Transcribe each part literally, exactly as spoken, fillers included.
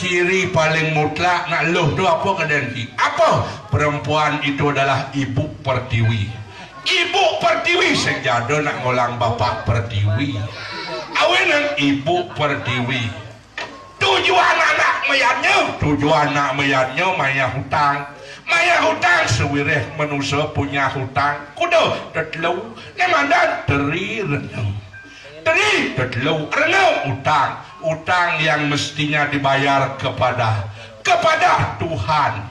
Ciri paling mutlak nak luh tu apa kadén ki? Apa? Perempuan itu adalah ibu pertiwi. Ibu pertiwi sing jada nak ngolang bapak pertiwi. Awinan ibu pertiwi. Tujuan anak mayadnya, tujuan anak mayadnya mayah hutang. Mayah hutang sawiréh manusa punya hutang. Kuda tetelu, né madan teri rena. Teri tetelu, rena utang. Utang yang mestinya dibayar kepada kepada Tuhan.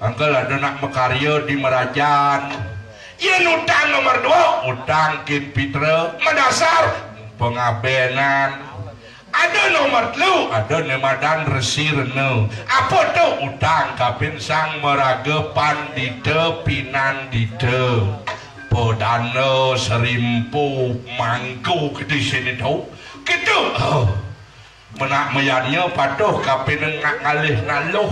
Angkel ada nak makarya di merajan. Yén utang nomor dua, utang kin pitra, madasar pangabénan. Ada nomor telu, ada né madan resi rena. Apa tu? Utang kapin sang maraga pandita pinandita. Padana, serimpu, mangku, kedi sini tu. Kitu. Oh. Menak mayadnya patuh kapin nak ngalih naluh.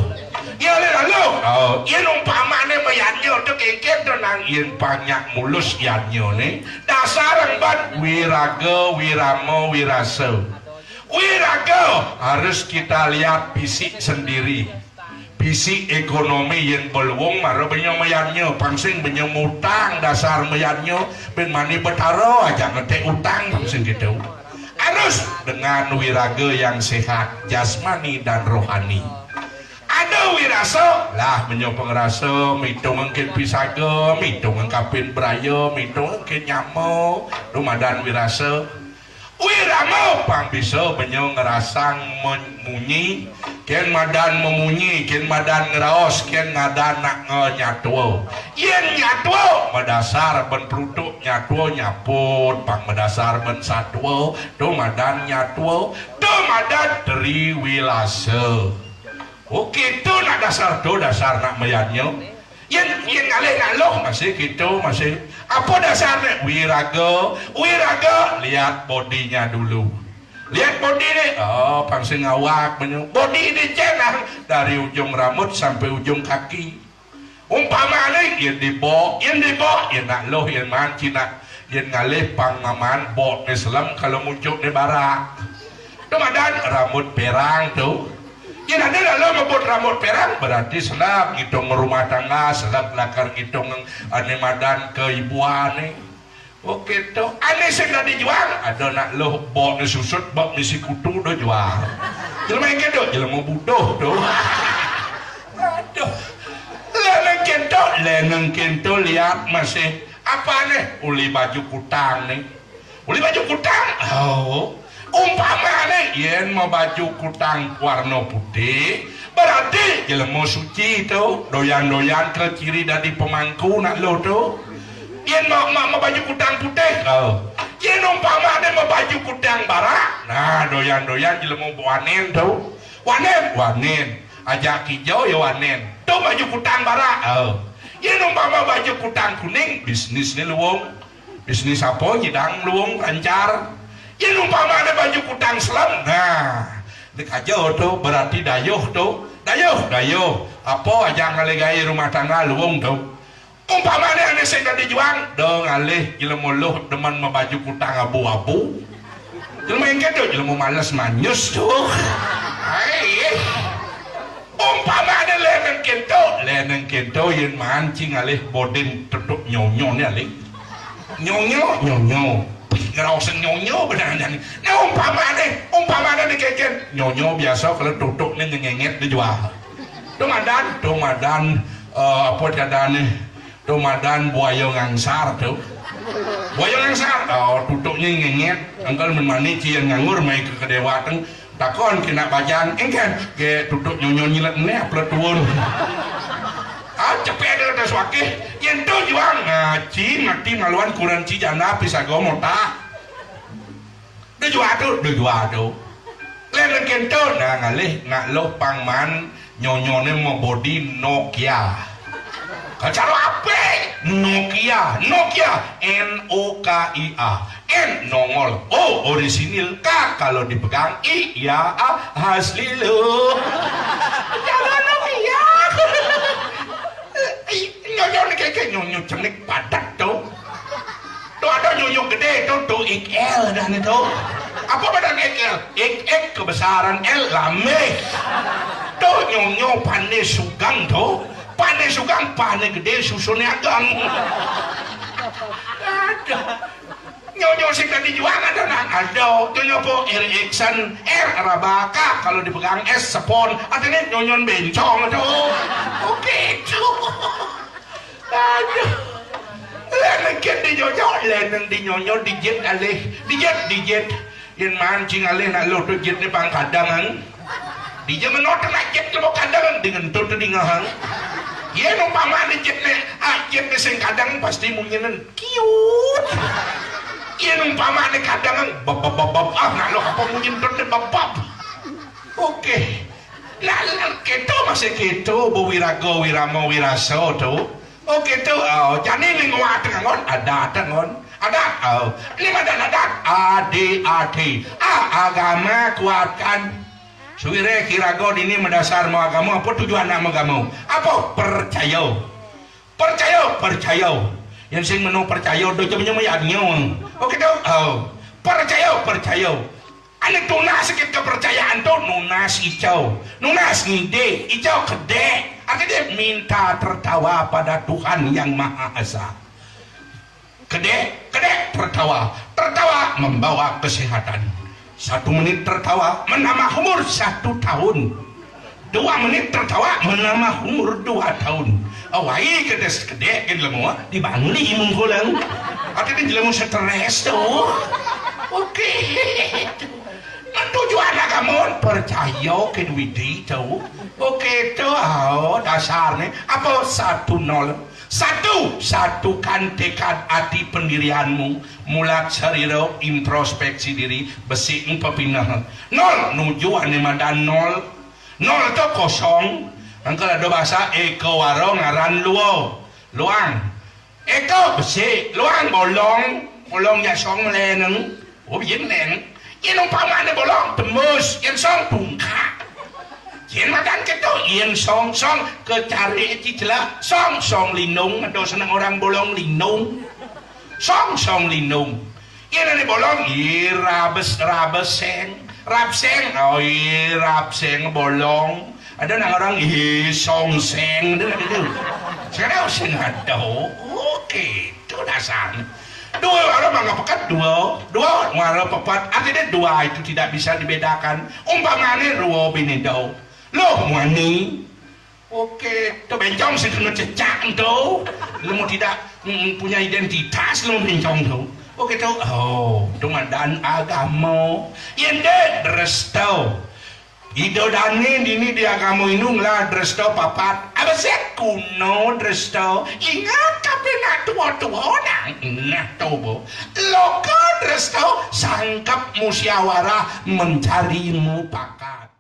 Ya ngalih naluh. Oh, yén umpamané mayadnya tu kéngkén tu nang yén banyak mulus yadnya né. Dasar emban wiraga, wirama, wirasa. Wiraga harus kita lihat fisik sendiri. Fisik ekonomi yén beluung mara benya mayadnya, pang sing benya mutang dasar mayadnya, bin mani betara aja ngeték utang pang sing gitu. Harus dengan wiraga yang sehat jasmani dan rohani. Ada wirasa, lah benya pengerasa, mitung engkin pisaga, mitung engkapin beraya, mitung engkin nyama, tu madan wirasa. Wirama pang bisa benya ngerasang men-, munyi, kén madan memunyi, kén madan ngeraos, kén madan nak ngenyatwa. Yén nyatwa, madasar ben perutuk nyatwa nyaput, pang madasar ben satwa, tu madan nyatwa, tu madan triwilasa. Oké, tu nak dasar tu, dasar nak mayadnya. Yén, yén ngalih nak luh masih gitu, masih. Apa dasarnya? Wiraga, wiraga, lihat bodinya dulu. Lihat bodi ni, oh, pang sing awak benya. Bodi ni jenang dari ujung rambut sampai ujung kaki. Umpamané, yén dibok, yén dibok, yén nak luh, yén maan cina, yén ngalih pang mamaan bok ni selem kalau muncuk ni barak. Tu madan rambut perang tu. Yén ada lalu mebut rambut perang, berarti selek ngitung rumah tangga, selek lakar ngitung ané madan keibuan ni. Oké tu. Ané sing dadi juang, ada nak luh bok ni susut, bok misi kutu dah juang. Jelema engké tu, jelema buduh tu. Aduh. Leneng kento, leneng kento lihat masih apa nih? Uli baju kutang nih. Uli baju kutang. Oh. Umpamané yén mabaju kutang warna putih, berarti jelema suci tu, doyan-doyan ke ciri dadi pemangku nak luh tu. Yén ma, ma, mabaju kutang putih, oh. Yén umpamané mabaju kutang barak, nah doyan-doyan jelema wanen tu. Wanen, wanen. Ajak kijo ya wanen. Tu baju kutang barak, oh. Yén umpama baju kutang kuning, bisnis ni luung. Bisnis apa nyidang luung lancar. Yén umpama ada baju kutang selem, nah, dikaja tu berarti dayuh tu. Dayuh, dayuh. Apa aja ngalih gaé rumah tangga luung tu. Umpama ada ané sing dadi juang, da ngalih jelema luh demen mabaju kutang abu-abu. Jelema engké tu, jelema males manyus tu. Ai. Umpama ada leneng kento, leneng kento yén maan ci ngalih bodin tutuk nyonyo ni alih. Nyonyo, nyonyo. Pih, ngraosan nyonyo benar jan. Nah, umpama ada, umpama ada dikeken. Nyonyo biasa kalau tutuk ni ngengenget dijual. Tu madan, tu madan, eh, apa tadane? Tu madan buaya ngangsar tu. Buaya ngangsar, oh, tutuknya ngengenget. Angkal men mani ci yang nganggur mai ke kedewatan. Takon kena bajang, engken, ke tutuk nyonyo nyilet ne, apel tuun. Ah, cepet dia dah suakih. Yen tu juang, ngaci mati maluan kuran ci jana pisago motah. Dua jua tu, dua jua tu. Lain kento, nah ngalih, nak loh pang man, nyonyone mabodi Nokia. Kalau cara apa? Nokia, Nokia, N O K I A. N nongol, O orisinil, K kalau dipegang, I ya, A, asli lo. Jangan Nokia. Ih, nyonyo ni keke nyonyo cenik padat tu. Tu ada nyonyo gede tu, tu X L dah ni tu. Apa badan X L? X X kebesaran L lambih. Tuh nyonyo pane sugang tuh. Pane sugang, pane gede, susunnya agang. Ada. Nyonyo sing tadi juang ada nang ada. Tuh nyopo R X-an, R rabaka kalau dipegang S sepon. Artinya nyonyon bencong tuh. Oke tuh. Aduh. Leneng ken di nyonyo, leneng di nyonyo, dijit alih, dijit, dijit. Yen mancing alih nak lo tuh jitne pang kadang, ang. Dija menot nak jit lo kadang, dengan tuh tuh dingahang. Yen umpama ni jitne, ah, jitne sing kadang pasti munyinan kiut. Yen umpama ni kadang, ang, bab, bab, bab, bab, ah, nak lo apa munyin tuh bab, bab. Oke. Lah, lah, keto masih keto, bu wirago, wiramo, wiraso tuh. Oh, keto, oh, jani ning wah tengon, adat tengon. Adat, oh. Ini madan adat, adi, adi. Ah, agama kuatkan. Suwire kirago dini medasar mau agama, apa tujuan nak agama? Apa? Percaya. Percaya, percaya. Yang sing menu percaya, do jemnya mayadnya. Oh, keto, oh. Percaya, percaya. Ane tunas sakit kepercayaan tuh nunas icau, nunas ngide, icau kedek. Artinya minta tertawa pada Tuhan yang Maha Esa. Kedek, kedek tertawa. Tertawa membawa kesehatan. Satu menit tertawa menambah umur satu tahun. Dua menit tertawa menambah umur dua tahun. Awai kedes kedek ke lemo di Bangli mungkulang. Artinya lemo stres tuh. Oke. Nah, tujuan agama percaya ke duit itu. Oke tuh, oh, dasarnya apa satu nol. Satu, satukan tekad ati pendirianmu. Mulat sarira, introspeksi diri, besik pepineh. Nol, nuju ane madan nol. Nol itu kosong. Engko ada bahasa eko waro ngaran luo. Luang. Eko besik, luang bolong. Bolong ya song leneng. Oh, yen leneng. Yen umpamane bolong tembus, yen song bungkak. Yen makan keto, yen song, song kecari cicelak, song, song lindung, ada seneng orang bolong lindung. Song, song lindung. Yen ane bolong, i rabes, rabeseng, rabseng, oh, i rabseng bolong. Ada nang orang, i songseng, itu kan itu. Sekarang sing ada, oke, itu dasarnya. Dua orang mangga pekat, dua, dua mangga pepat, artinya dua itu tidak bisa dibedakan. Umpamane ruo bini dau. Loh, muani. Oke, tuh bencong sing kena cecak tuh. Lemu tidak, mm, punya identitas lemu bencong tuh. Oke tuh, oh, tuh madan agama. Yen de resto. Ido dane dini di agama Hindu ngelar dresto papat. Abesek kuno dresto. Ingat kabeh nak tua-tua nang. Nah, tobo. Loka dresto sangkep musyawarah mencari mufakat.